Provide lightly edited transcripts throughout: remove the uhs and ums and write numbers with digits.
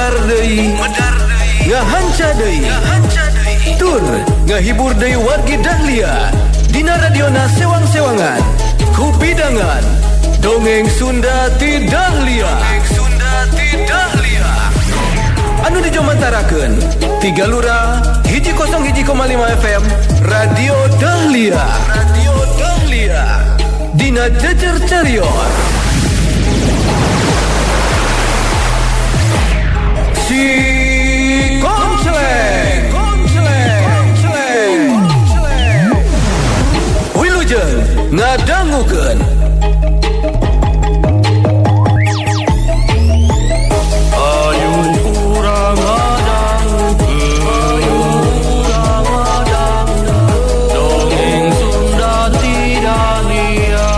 Medar deui, ngahanca deui, tur ngahibur deui wargi Dahlia dina radiona sewang-sewangan kupidangan dongeng Sunda ti Dahlia. Dongeng Sunda ti Dahlia anu dijomantarakeun tiga lura 101,5 FM Radio Dahlia. Radio Dahlia dina Jejer Carion Si Konceleng. Konceleng. Wilujeng ngadangukeun. Ayo urang ngadangukeun, urang ngadangukeun dongeng Sunda ti Dahlia.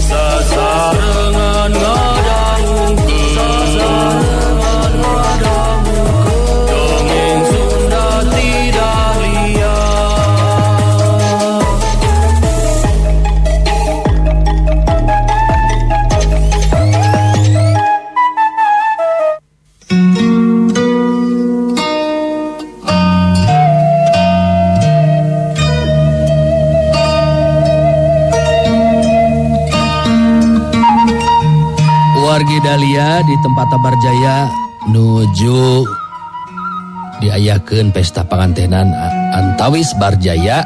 Sasarengan ngadangukeun, sasarengan ngadangukeun dongeng Sunda ti Dahlia. Wargi Dahlia di tempat Barjaya nuju diayakeun pesta pangantenan antawis Barjaya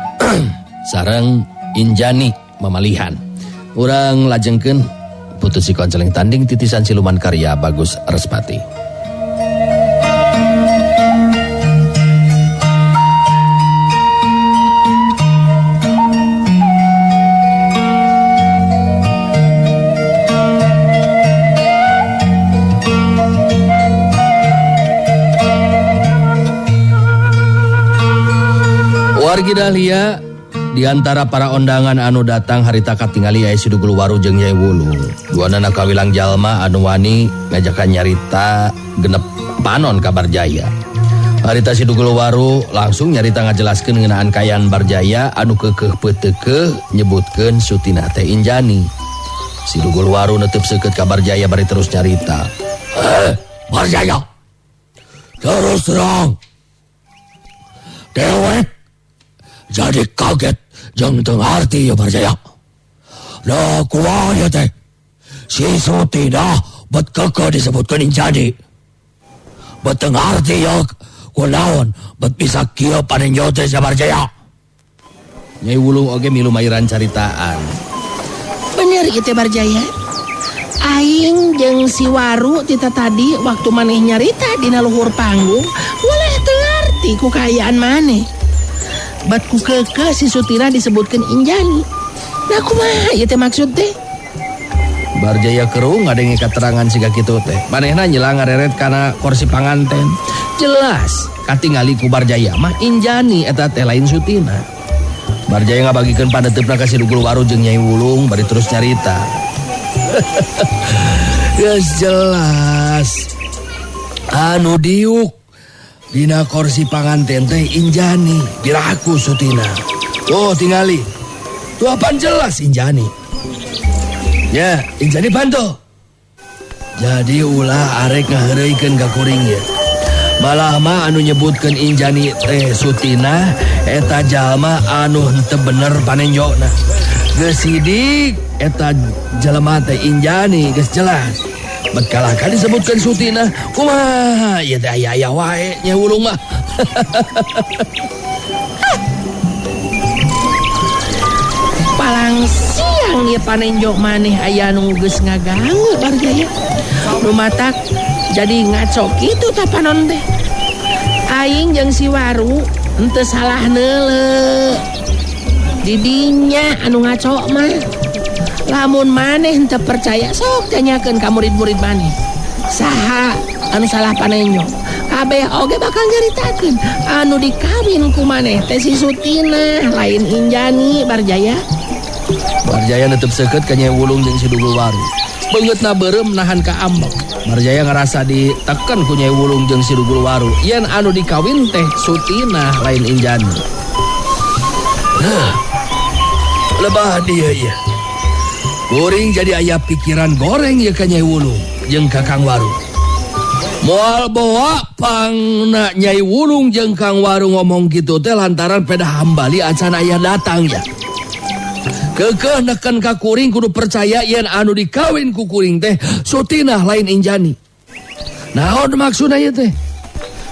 sareng Injani mamalihan. Urang lajengkeun putus si konceleng tanding titisan siluman karya Bagus Respati. Wargi Dahlia di antara para ondangan anu datang harita katingali aya Sidugul Waru jeung Nyai Wulung. Duanana kawilang jalma anu wani ngajakan nyarita genep panon ka Barjaya. Harita Sidugul Waru langsung nyarita ngajelaskeun ngeunaan kaayaan Barjaya anu keukeuh peuteukeuh nyebutkeun Sutinah teh Injani. Sidugul Waru neuteub seukeut ka Barjaya bari terus nyarita. Barjaya. Terus terang. Dewek jadi kaget jeung teu ngarti ya Barjaya. Nah kumaha ya teh? Si Sutinah bet keukeuh disebutkeun Injani. Bet teu ngarti ya kunaon bet bisa kieu panenjo teh sia Barjaya. Nyai Wulung oge milu mairan caritaan. Bener ieu teh Barjaya. Aing jeung si Waru tita tadi waktu maneh nyarita dina luhur panggung, boleh teu ngarti ku kaayaan maneh. Bat ku keukeuh si Sutinah disebutkeun Injani. Nah kumaha ieu teh maksud teh? Barjaya kerung ngadenge katerangan siga kitu teh. Manehna nyelang ngareret kana kursi panganten. Jelas katingali ku Barjaya mah Injani eta teh lain Sutinah. Barjaya ngabagikeun paneuteup ka Sidugul Waru jeung Nyai Wulung bari terus nyarita. Geus jelas. Anu diuk dina kursi panganten teh Injani, piraku Sutinah. Oh tingali. Tuh apaan jelas Injani. Ya, Injani bantu. Jadi ulah arek ngaheureuykeun ka kuring ye. Malah mah anu nyebutkeun Injani teh Sutinah eta jalma anu henteu bener panenjona. Geus sidik eta jelema teh Injani geus jelas. Bet kalahkan disebutkan Sutinah, kumaha ieu teh aya-aya wae nya Wulung mah. Palang siang ieu panenjo maneh aya nu geus ngaganggu Barjaya. Nu matak jadi ngaco kitu tah panon teh. Aing jeung si Waru henteu salah neuleuh. Didinya anu ngaco mah. Lamun maneh henteu percaya sok tanyakeun ka murid-murid maneh. Saha anu salah panenjo? Kabeh oge bakal nyaritakeun anu dikawin ku maneh teh si Sutinah lain Injani Barjaya. Barjaya neuteub seukeut ka Nyai Wulung jeung Sidugul Waru. Beungeutna beureum nahan ka ambek. Barjaya ngarasa diteken ku Nyai Wulung jeung Sidugul Waru. Yen anu dikawin teh Sutinah lain Injani. Hah. Lebah dia ya. Kuring jadi aya pikiran goreng ya ka Nyai Wulung. jeung Kakang Waru. Moal boa pangna Nyai Wulung jeung Kang Waru ngomong kitu teh lantaran peda Hambali acan aya datang ya. Keukeuh neken ka kuring kudu percaya yen anu dikawin ku kuring teh Sutinah lain Injani. Naon maksudna ieu teh?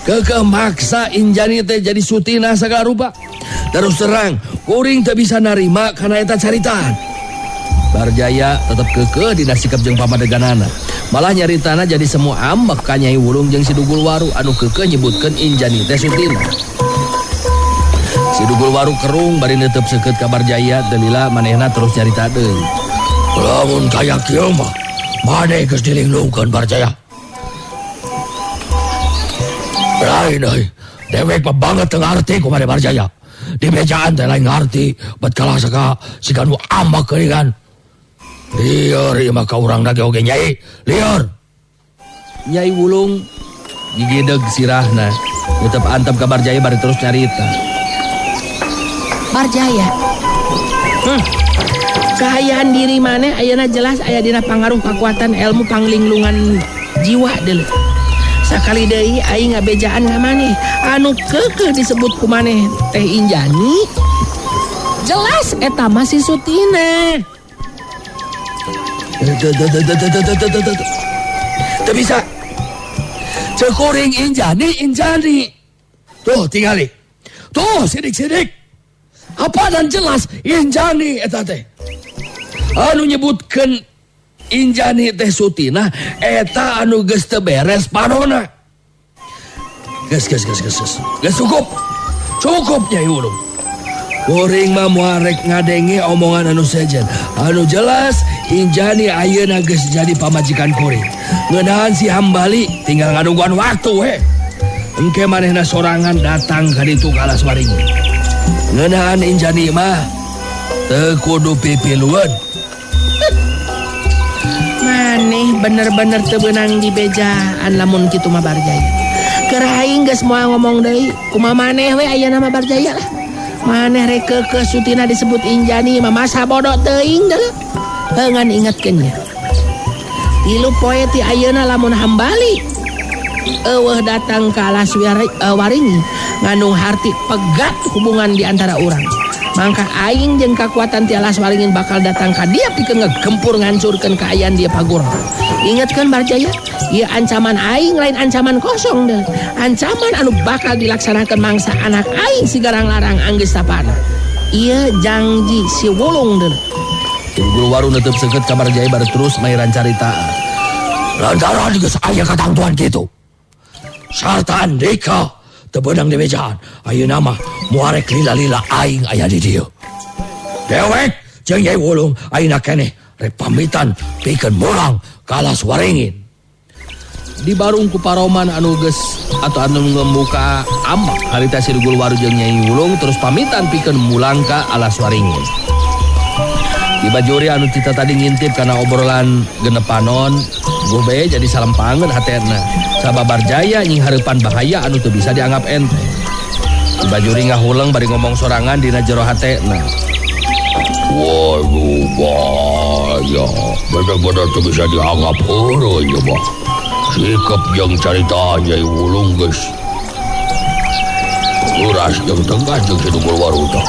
Keukeuh maksa Injani teh jadi Sutinah sagala rupa. Terus terang kuring teu bisa narima kana eta caritaan. Barjaya tetep keukeuh dina sikap jeung pamadeganana. Malah nyaritana jadi semua ambek ka Nyai Wulung jeung si Dugul Waru anu keukeuh nyebutkeun Injani teh Sutinah. Si Dugul Waru kerung bari neuteub seukeut ka Barjaya delila manehna terus nyarita deui. Lamun kaya kieu mah maneh geus dilinglungkeun Barjaya. Lain euy, dewek mah banget teu ngarti ku maneh Barjaya. Di bejaan teh lain ngarti, bet kalah saka siga nu ambek geuningan. Lieur ieu mah ka urang dage oge Nyai, lieur. Nyai Wulung gigedeg sirahna, tetep antep ka Barjaya bari terus nyarita. Barjaya. Kahayaan diri maneh ayeuna jelas aya dina pangaruh kakuatan ilmu panglinglungan jiwa deuleu. Sakali deui aing ngabejaan ka maneh anu keukeuh disebut ku maneh teh Injani. Jelas eta mah si Sutina. Teu bisa. Ceuk kuring Injani, Injani. Tuh tingali. Tuh sidik-sidik. Apa dan jelas Injani eta teh. Anu nyebutkeun Injani teh Sutinah eta anu geus teu beres panona. Geus geus geus geus geus. Geus cukup. Cukup Nyai Wulung. Kuring mah moal rek ngadenge omongan anu sejen. Anu jelas Injani ayeuna geus jadi pamajikan kuring. Ngeunaan si Hambali tinggal ngadungguan waktu we. Engke manehna sorangan datang ka ditu ka Alas Waringin. Ngeunaan Injani mah teu kudu pipilueun. Maneh bener-bener teu beunang dibejaan lamun kitu mah Barjaya. Keur aing geus moal ngomong deui, kumaha maneh we ayeuna mah Barjaya lah. Maneh rek keukeuh Sutina disebut Injani mah masa bodoh teuing deuleu. Heungan ingetkeun nya. 3 poe ti ayeuna lamun Hambali eueuh datang ka Alas Waringin ngandung harti pegat hubungan di antara urang. Mangka aing jeung kakuatan ti Alas Waringin bakal datang ka dia pikeun ngegempur ngancurkeun kaayaan dia pagura. Ingetkeun Barjaya, ieu ancaman aing lain ancaman kosong deh. Ancaman anu bakal dilaksanakeun mangsa anak aing si Garang Larang anggeus tapana. Ieu janji si Wulung deh. Guru Waru neuteub seukeut ka Barjaya bari terus mairan caritaan. Lantaran geus aya katangtuan kitu. Sarta andika teu beunang dibejaan, ayeuna mah moal rek lila-lila aing aya di dieu. Dewek jeung Nyai Wulung ayeuna keneh rek pamitan pikeun mulang ka Alas Waringin. Di barung ku paroman anu geus atau anu ngemuka ambak harita si Dugul Waru jeung Nyai Wulung terus pamitan pikeun mulang ka Alas Waringin. Di bajuri anu cita tadi ngintip karena obrolan genep panon, gobe jadi salempangeun hatena. Sabab Barjaya nying hareupan bahaya anu teu bisa dianggap enteng. Di bajuri ngahuleng bari ngomong sorangan dina jero hatena. Waduh bahaya, bener-bener teu bisa dianggap heureuy ieu mah. Sikep jeung carita Nyai Wulung geus uras jeung tegas jeung si Dugul Waru tah.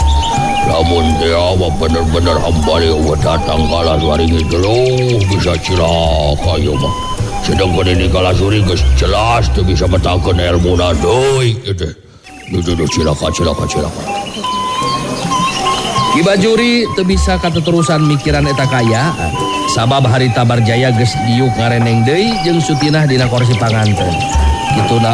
Lamun teh mah bener-bener Hambali eueuh datang ka Alas Waringin geluh bisa cilaka ieu mah. Sedangkan ini ka Alas Waringin geus jelas teu bisa metakeun elmuna deui ieu teh. Duh cilaka cilaka cilaka. Ki Bajuri teu bisa kateterusan mikiran eta kaayaan. Sabab harita Barjaya geus diuk ngareneng deui jeung Sutinah dina korsi panganten. Kitu na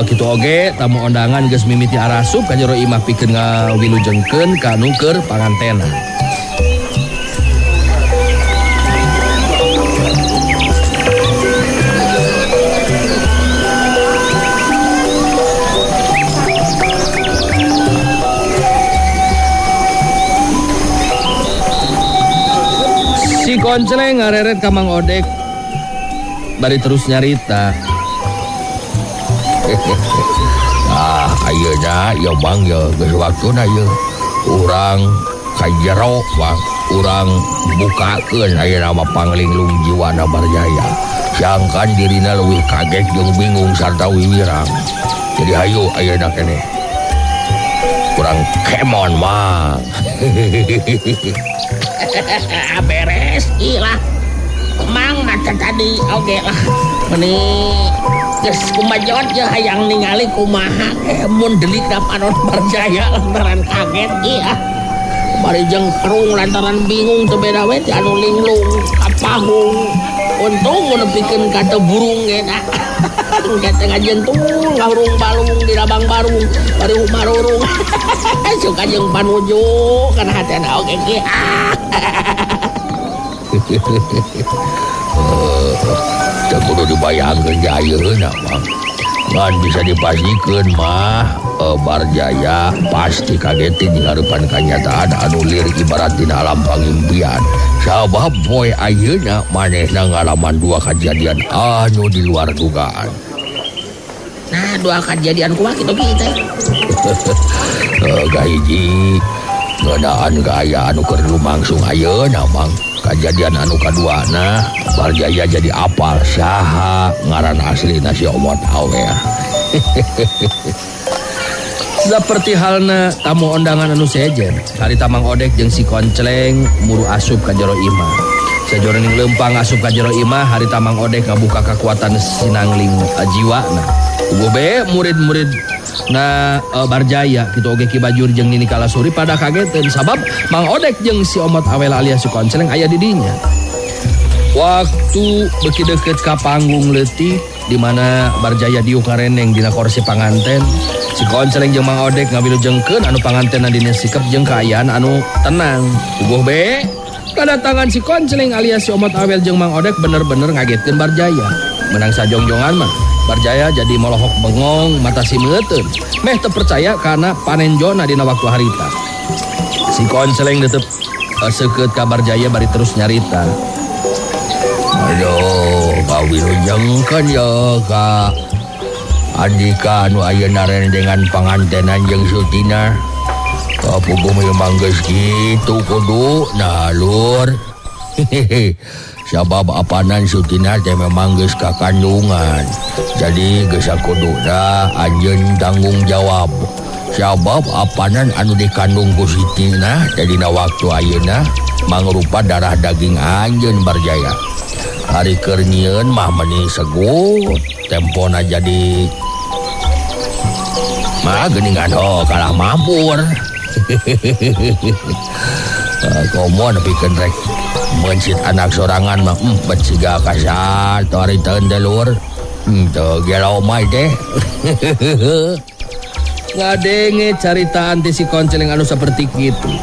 kitu oge tamu ondangan geus mimiti arasup ka jero imah pikeun ngawilujengkeun ka nu keur pangantena. Si Koncleng ngareret ka Mang Odek bari terus nyarita. Ah, ayeuna ya Bang ya geus waktuna ieu. Urang ka jero Bang, urang bukakeun ayeuna mah panglinglung jiwana Barjaya. Jangkan dirina leuwih kaget jeung bingung sarta wiwirang. Jadi hayu ayeuna keneh. Kurang kemon mah. Beres ilah. Mang mata tadi oge lah. Meni geus kumajot ye hayang ningali kumaha mun delik da panon Barjaya lantaran kaget ieu. Bari jeung kerung lantaran bingung teu beda we ti anu linglung kapahung. Untung mun nepikeun ka teu burung ge da. Engke teh ngajentung ngahurung balung di labang barung bari humarurung. Suka jeung panuju kana hatena oge ki. Teu kudu dibayangkeun ge ayeuna mah. Ngan bisa dipastikeun mah Barjaya pasti kagetin di hareupan kanyataan anu lir ibarat dina alam pangimpian. Sabab poe ayeuna manehna ngalaman dua kajadian anu di luar dugaan. Nah, dua kajadian kumaha kitu ki teh? Kahiji ngeunaan kaayaan anu keur lumangsung ayeuna mang. Kajadian anu kaduana Barjaya jadi apal saha ngaran aslina si Omot Awel. Seperti halna tamu ondangan anu sejen, harita Mang Odek jeung si Konceleng muru asup ka jero imah. Sajroning leumpang asup ka jero imah, harita Mang Odek ngabuka kakuatan sinangling jiwana. Ugo be murid-murid na Barjaya kitu oge Ki Bajur jeung Nini Kalasuri pada kageteun sabab Mang Odek jeung si Omot Awel alias si Konceleng aya di dinya. Waktu beuki deukeut ka panggung leutik di mana Barjaya diuk ngareneng dina kursi panganten, si Konceleng jeung Mang Odek ngawilujengkeun anu pangantenna dina sikep jeung kaayaan anu tenang. Uguh be, kadatangan si Konceleng alias si Omot Awel jeung Mang Odek bener-bener ngagetkeun Barjaya. Menang sajongjongan mah Barjaya jadi molohok bengong mata simeuteun. Meh teu percaya kana panenjona dina waktu harita. Si Konceleng tetep seukeut ka Barjaya bari terus nyarita. Aduh, kawilujengkeun ye ka Andika anu ayeuna rendengan pangantenan jeung Sutina. Kapuguh memang geus kitu kudu nah lur. Sabab apanan Sutina teh memang geus kakandungan. Jadi geus sakuduna anjeun tanggung jawab. Sabab apanan anu dikandung ku Sutina teh dina waktu ayeuna mangrupa darah daging anjeun Barjaya. Hari keur nyieun mah meuni segut, tempona jadi mah geuningan oh kalah mampur. Komo nepikeun rek mencit anak sorangan mah bet siga kasar tori teun teh lur. Teu gelo mah teh. Ngadenge caritaan ti si Konceleng anu saperti kitu.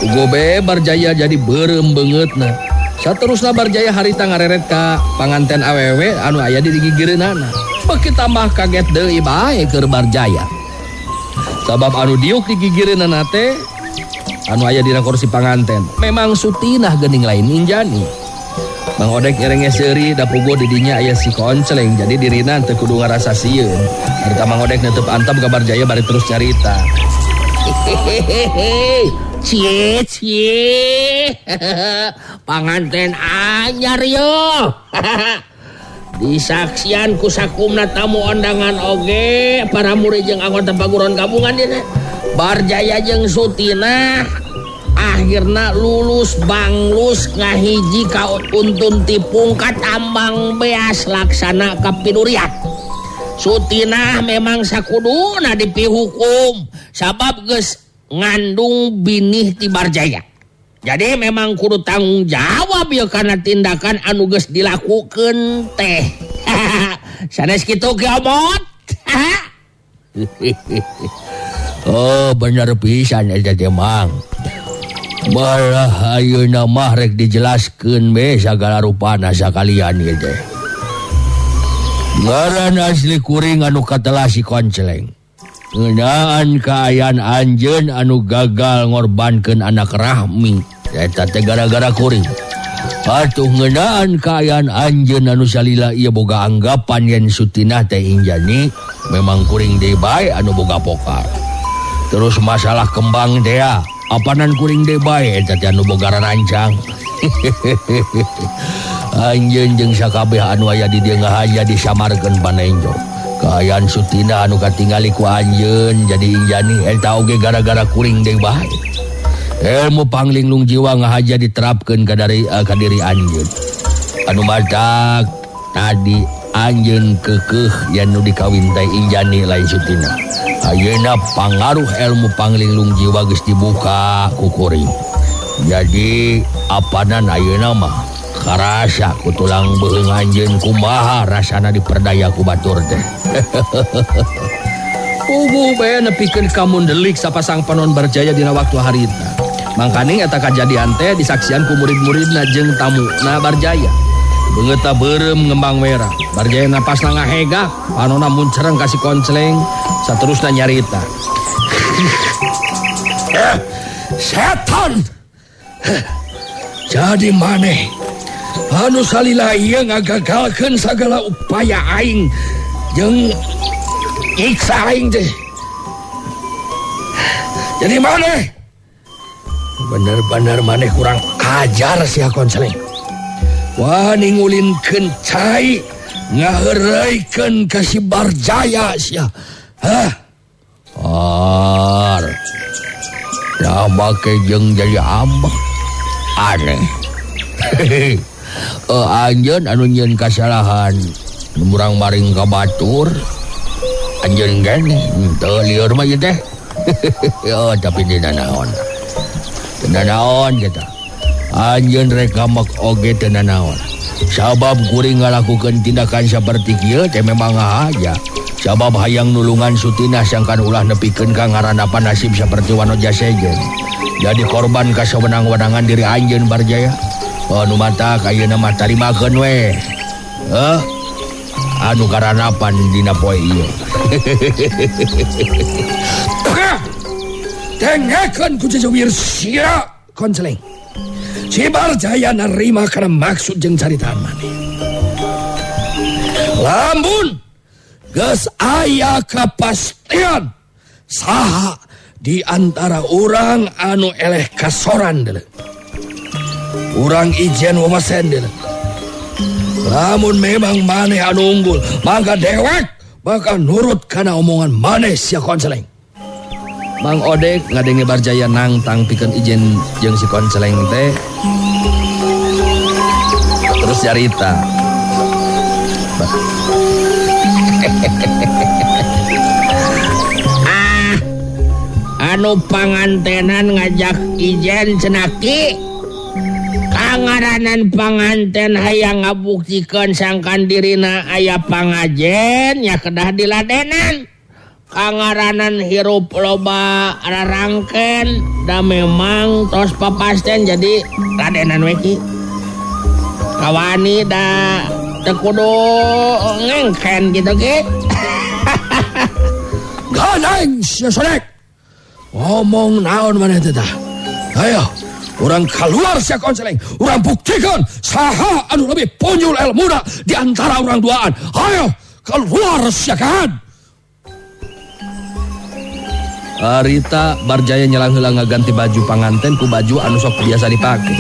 Ugo be Barjaya jadi beureum beungeutna. Saterusna Barjaya harita ngareret ka panganten awewe anu aya di gigireunana. Beuki tambah kaget deui bae keur Barjaya. Sabab anu diuk di gigireunana teh anu aya dina kursi panganten memang Sutinah geuning lain Injani. Mang Odek nyerenge seuri da puguh di dinya aya si Konceleng jadi dirina teu kudu ngarasa sieun. Harita Mang Odek neuteub antam ka Barjaya bari terus nyarita. Hehehe. Cie cie. Panganten anyar yo. Disaksian ku sakumna tamu ondangan oge para murid jeung anggota paguron gabungan dina. Barjaya jeung Sutina akhirna lulus banglus ngahiji ka untun ti pungkat ambang beas laksana kapidurian. Sutina memang sakuduna dipihukum sabab geus ngandung binih ti Barjaya. Jadi memang kudu tanggung jawab ya karena tindakan anu geus dilakukeun teh. Sanes kitu Ki Omot. Oh bener pisan eta teh Mang. Malah ayeuna mah rek dijelaskeun be sagala rupana sakalian ieu teh. Ngaran asli kuring anu katelah si Konceleng. Ngeunaan kaayaan anjeun anu gagal ngorbankeun anak Rahmi. Eta teh gara-gara kuring. Atuh ngeunaan kaayaan anjeun anu salila ieu boga anggapan yen Sutinah teh Injani memang kuring deui bae anu boga pokal. Terus masalah kembang teh ya, apanan kuring deui bae eta teh anu boga rancang. Anjeun jeung sakabeh anu aya di dieu ngahaja disamarkeun panenjo. Kaayaan Sutina anu katingali ku anjeun jadi Injani eta oge gara-gara kuring deui bae. Ilmu panglinglung jiwa ngahaja diterapkeun ka dari ka diri anjeun. Anu matak tadi anjeun keukeuh yen nu dikawin teh Injani lain Sutina. Ayeuna pangaruh ilmu panglinglung jiwa geus dibuka ku kuring. Jadi apanan ayeuna mah karasa ku tulang beuheung anjeun kumaha rasana diperdaya ku batur teh. Puguh bae nepikeun ka mundelik sapasang panon Barjaya dina waktu harita. Mangkaning eta kajadian teh disaksian ku murid-muridna jeung tamuna Barjaya. Beungeutna beureum ngembang wera. Barjaya napasna ngahegak, panonna muncereng ka si Koncleng, saterusna nyarita. Setan! Jadi maneh anu salila ieu ngagagalkeun sagala upaya aing jeung nyiksa aing teh. Jadi maneh bener-bener maneh kurang ajar sia Koncleng. Wani ngulinkeun cai ngaheureuykeun ka si Barjaya sia. Hah? Ar. Dah make jeung jadi ambek. Aneh. Anjeun anu nyieun kasalahan murang maring ka batur. Anjeun gene teu lieur mah ieu teh. Oh, tapi dina naon. Dina naon kita. Anjeun rek ngambek oge teu nanaon. Sabab kuring ngalakukeun tindakan saperti kieu teh memang ngahaja. Sabab hayang nulungan Sutinah sangkan ulah nepikeun ka ngarandapan nasib saperti Wanoja sejen. Jadi korban kasawenang-wenangan diri anjeun Barjaya. Oh, nu matak ayeuna mah tarimakeun we. Heuh. Anu karanapan dina poe ieu. Dengekeun ku jejewir sia Koncleng. Si Barjaya nerima kana maksud jeung caritaan maneh. Lamun geus aya kapastian saha di antara urang anu eleh kasoran deuleu. Urang ijen wamasen deuleu. Lamun memang maneh anu unggul, maka dewek bakal nurut kana omongan maneh sia Koncleng. Mang Odek ngadenge Barjaya nangtang pikeun ijen jeung si Koncleng teh. Terus nyarita. Anu pangantenan ngajak ijen cenaki. Kangaranan panganten hayang ngabuktikeun sangkan dirina aya pangajen nya kedah diladenan. Kangaranan hirup loba rarangken da memang tos papasten jadi ladenan we ki. Kawani da teu kudu ngengken gitu ki. Ganeng sia Sodek. Ngomong naon maneh teh tah? Ayo, urang keluar sia Koncleng. Urang buktikan saha anu lebih punyul elmuna di antara urang duaan. Ayo, keluar sia kan. Harita Barjaya nyelang heula ngaganti baju panganten ku baju anu sok biasa dipake.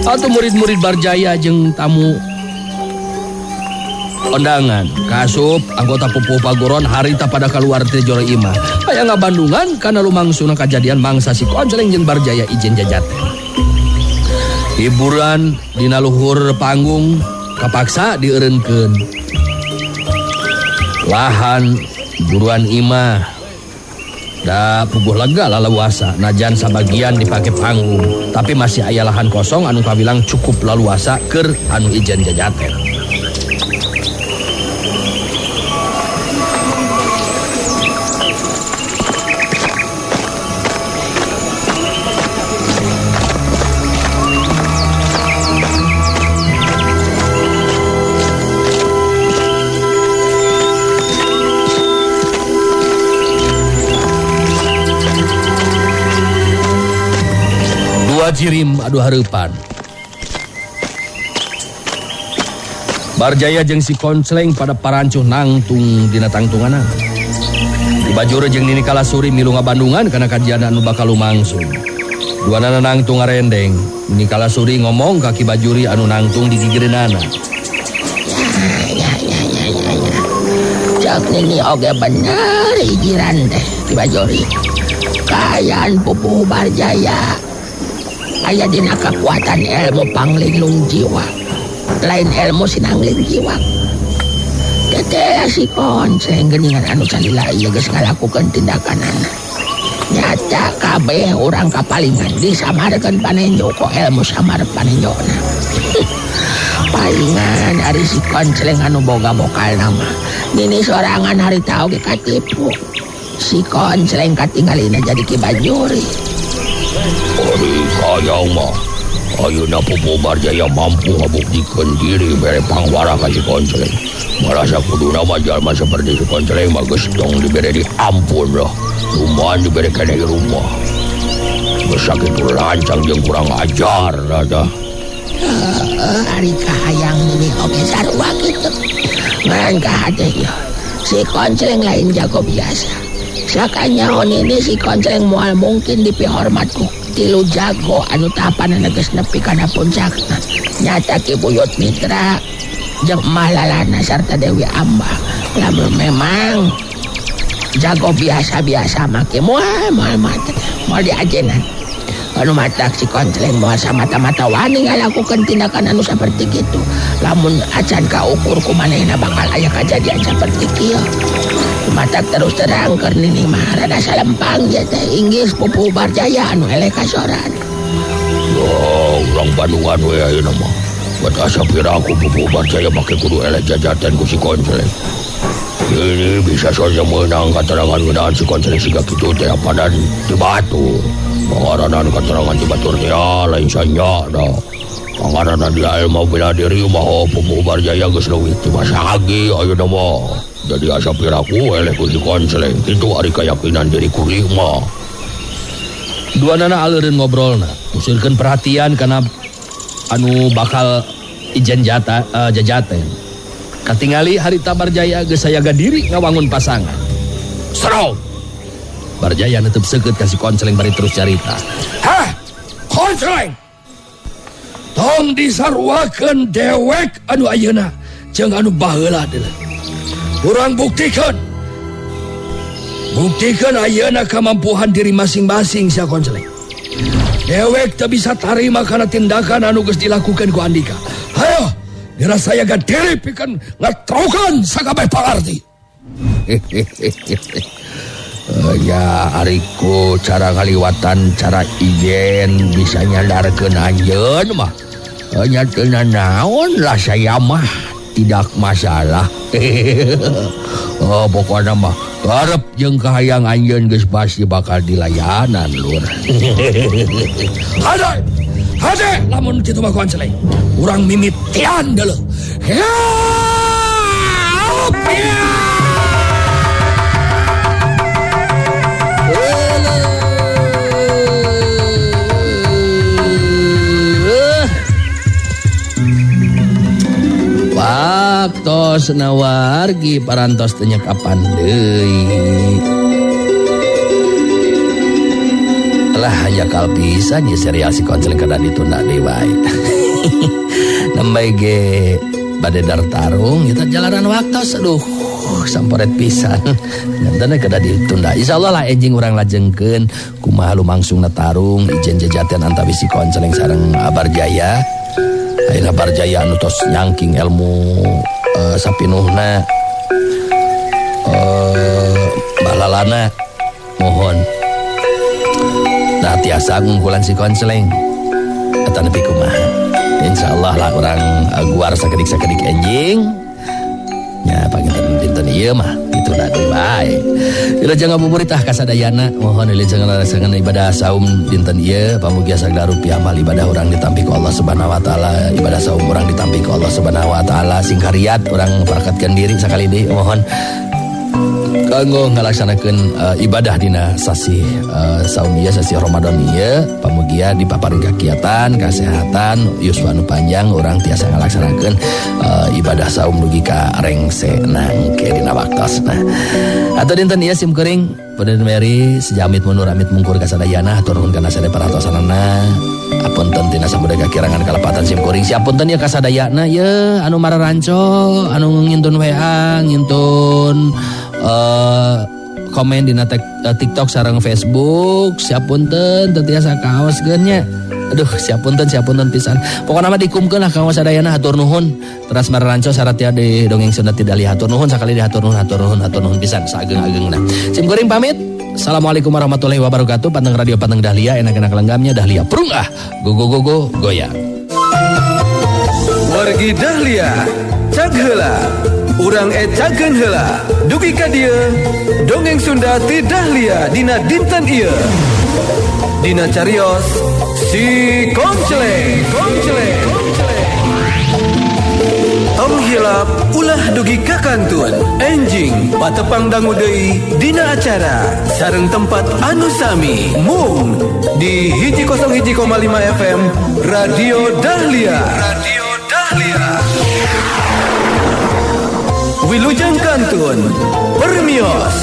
Atuh murid-murid Barjaya jeung tamu ondangan, kasup anggota pupuh paguron harita pada keluar ti jero imah. Aya ngabandungan kana lumangsuna kajadian mangsa si Koncleng jeung Barjaya ijen jajaten. Hiburan dina luhur panggung kapaksa dieureunkeun. Lahan buruan imah da puguh lega laluasa najan sabagian dipake panggung, tapi masih aya lahan kosong anu kawilang cukup laluasa keur anu ijen jajaten. Jirim adu hareupan. Barjaya jeung si Koncleng pada parancuh nangtung dina tangtunganna. Dibajure jeung Nini Kalasuri milu ngabandungan kana kajian anu bakal lumangsung. Duanana nangtung ngarendeng, Nini Kalasuri ngomong ka Ki Bajuri anu nangtung di gigireunana. Ya ya ya ya ya. Cek nini oge bener ijiran teh Ki Bajuri. Kaayaan Pupuhu Barjaya aya dina kakuatan ilmu panglinglung jiwa. Lain ilmu sinangling jiwa. Teteh si Koncleng geuningan anu salila ieu geus ngalakukeun tindakanana. Nyata kabeh urang kapalingan disamarkeun panenjo ku ilmu samar panenjona. Palingan ari si Koncleng anu boga bokal nama. Nini sorangan harita oge katipu. Si Koncleng katinggalina jadi Ki Bajuri. Ari kayang mah ayeuna Pupuhu Barjaya mampu ngabuktikeun diri bere pangwara ka si Koncleng. Malah sakuduna mah jalma seperti si Koncleng mah geus tong dibere di ampun lah. Lumayan dibere keneh rumah. Geus sakitu lancang jeung kurang ajar dah. Ari kahayang nini oge sarua kitu. Ngan kahade ieu. Si Koncleng lain jago biasa. Sakanyaho nini si Koncleng moal mungkin dipihormat ku tilu jago anu tahapanana geus nepi kana puncakna. Nyata Ki Buyut Mitra jeung Emah Lalana sarta Dewi Amba. Lamun memang jago biasa-biasa mah ki moal moal mate moal diajenan. Anu matak si Koncleng moal samata-mata wani ngalakukeun tindakan anu saperti kitu. Lamun acan kaukur ku manehna bakal aya kajadian saperti kieu. Matak terus terang keur nini mah rada salempang ye teh inggis Pupuhu Barjaya anu eleh kasoran. Yo, urang Bandungan we ayeuna mah. Buat asa piraku Pupuhu Barjaya make kudu eleh jajaten ku si Koncleng. Ini bisa saja menang keterangan ngeunaan si Koncleng siga kitu teh apanan ti batur. Pangaranan keterangan ti batur teh lain sanya dah. Pangaranan di ilmu bela diri mah Pupuhu Barjaya geus leuwih ti masagi ayeuna mah. Jadi asa piraku eleh ku si Koncleng kitu ari kayakinan diri kuring mah. Dua nana aleureun ngobrolna, musirkeun perhatian kana anu bakal ijen jata jajaten. Katingali harita Barjaya geus sayaga diri ngawangun pasangan. Serong. Barjaya netep seukeut ka si Koncleng bari terus carita. Hah? Koncleng. Tong disaruakeun dewek anu ayeuna jeung anu baheula deuleu. Urang buktikan. Buktikan ayeuna kamampuhan diri masing-masing sia Koncleng. Dewek teu bisa tarima kana tindakan anu geus dilakukeun ku Andika. Hayo, dirasayaga diri pikeun ngatrokan sakabeh pangarti. Ya ariku cara ngaliwatan cara ijen bisa nyadarkeun anjeun mah. Nya teu naon lah saya mah tidak masalah. Oh, pokoknya mah karep jeung kahayang anjeun geus pasti bakal dilayanan lur. Hade! Hade lamun kitu mah Koncleng. Urang mimitian deuleu. Waktos nawargi parantos teu nyekapan deui. Lah hanjakal pisan ye serial si Koncleng kada ditunda deui wae. Nembe ge bade dartarung eta jalanan waktos aduh samporet pisan. Nganteuna kada ditunda. Insyaallah lah enjing urang lajengkeun kumaha lumangsungna tarung ijen jejatian antawis si Koncleng sareng Barjaya. Ayeuna Barjaya anu tos nyangking ilmu sapinuhna balalana mohon nah tiasa ngungkulan si Koncleng eta nepi kumaha. Insyaallah lah urang guar sakedik-sakedik enjing nya panginten dinten ieu mah ditunda deui bae. Wilujeng ngabuburit tah kasadayana mohon wilujeng ngalaksanakeun ibadah saum dinten ieu pamugia sagala rupi amal ibadah urang ditampi ku Allah Subhanahu wa taala, ibadah saum urang ditampi ku Allah Subhanahu wa taala, sing kariat urang parakatkeun diri sakali deui mohon. Kanggo ngalaksanakeun ibadah dina sasih saum ieu, sasih Ramadan ieu. Pamugia dipaparin kakiatan, kasehatan, yuswa anu panjang, urang tiasa ngalaksanakeun ibadah saum dugi ka rengse nangke dina waktosna. Atau dinten ieu sim kuring Puden Mary sejamit mundur, amit mungkur kasadayana. Hatur nuhun kana sadaya perhatosanana. Apunten tina samuda kakirangan kalepatan sim kuring. Siapunten ya kasadayana ye anu mararanco, anu ngintun WA, ngintun komen dina TikTok sareng Facebook. Siapunten teu tiasa kaoskeun nya. Aduh, siapunten, siapunten pisan. Pokokna mah dikumkeun lah kanggo sadayana. Hatur nuhun. Teras mararanco syaratnya di dongeng Sunda tidak lihat. Hatur nuhun sakali, di hatur nuhun, hatur nuhun, hatur nuhun pisan saageng-agengna. Sim kuring pamit. Assalamualaikum warahmatullahi wabarakatuh. Panteng radio, panteng Dahlia, enak-enak lenggamnya Dahlia. Prung ah. Go go go go goyang. Wargi Dahlia, cag heula. Urang ecakeun heula. Dugi ka dieu, dongeng Sunda ti Dahlia dina dinten ieu. Dina carios si Konceleng, Konceleng, Konceleng. Tong hilap, ulah dugi ka kantun. Enjing patepang dangu deui dina acara sareng tempat anu sami mung di 101,5 FM Radio Dahlia. Radio Dahlia. Wilujeng kantun. Permios.